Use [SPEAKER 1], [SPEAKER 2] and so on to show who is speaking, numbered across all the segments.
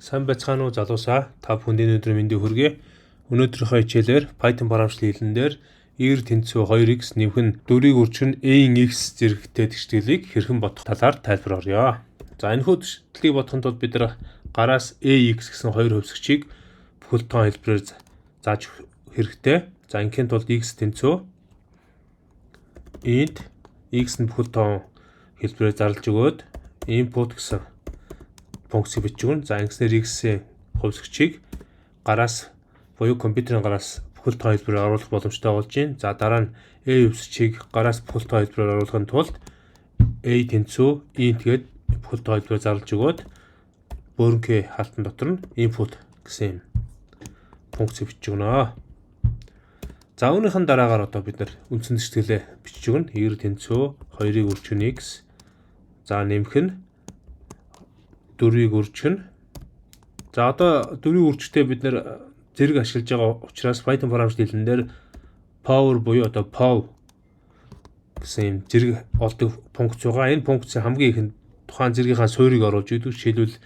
[SPEAKER 1] Сайн байцгаана уу, залуусаа. Та бүхэнд энэ өдрийн мэндийг хүргэе. Өнөөдрийнхөө хичээлээр Python програмчлалын хэлэн дээр y тэнцүү 2x нэмэх нь 4-ийг үржих нь a-ийн x зэрэгтэй тэгшитгэлийг хэрхэн бодох талаар тайлбар оръё. За, энэхүү тэгшитгэлийг бодохын тулд бид нар гараас ax гэсэн хоёр хувьсгчийг бүхэл тоон хэлбэрээр зааж хэрэгтэй. За, ингэхийн тулд x тэнцүү int x нь бүхэл тоон хэлбэрээр зарлаж өгөөд input гэсэн функцийг бичиж өгнө. За, ингэснээр x-ийн хувьсгчийг гараас буюу компьютерийн гараас бүхэл тоон хэлбэрээр оруулах боломжтой болж байна. За, дараа нь a хувьсгчийг гараас бүхэл тоон хэлбэрээр оруулахын тулд a тэнцүү int гээд бүхэл тоон хэлбэрээр зарлаж өгөөд бөөрөнхий хаалтан дотор нь input гэсэн юм функцийг бичиж өгнө. За, үүнийх нь дараагаар одоо бид нар үндсэн тэгшитгэлээ бичиж өгнө. Y тэнцүү 2-ыг үржих нь x. За, нэмэх нь 4-ийг үржих нь. За, одоо 4-ийг үржихдээ бид нар зэрэг ашиглаж байгаа учраас Python програмчлал хэлэн дээр power буюу одоо pow гэсэн юм зэрэг олдог функц байгаа. Энэ функц хамгийн ихэнд тухайн зэргийнхаа суурийг оруулж өгдөг. Жишээлбэл,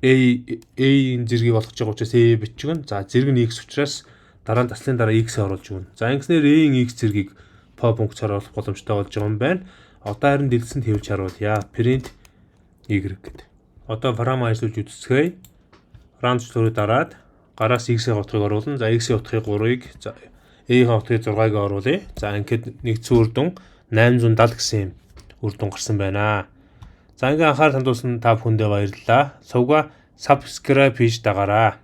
[SPEAKER 1] a-ийн зэргийг олгож байгаа учраас a бичиж өгнө. За, зэрэг нь x учраас дараа нь таслалын дараа x оруулж өгнө. За, ингэснээр a-ийн x зэргийг pow функцаар олох боломжтой болж байгаа юм байна. Одоо харин дэлгэцэнд хэвлэж харуулъя. Print y гэдэг. Одоо програм ажиллуулж үзцгээе. Run түлхүүрийг дараад гараас x-ийн утгыг оруулна. За, x-ийн утгыг 3-ыг, за, a-ийн утгыг 6-ыг оруулъя. За, ингээд нэгдсэн үр дүн 870 гэсэн юм үр дүн гарсан байна. За, ингээд анхаарал хандуулсан та бүхэндээ баярлалаа. Сувгаа subscribe хийж дагаарай.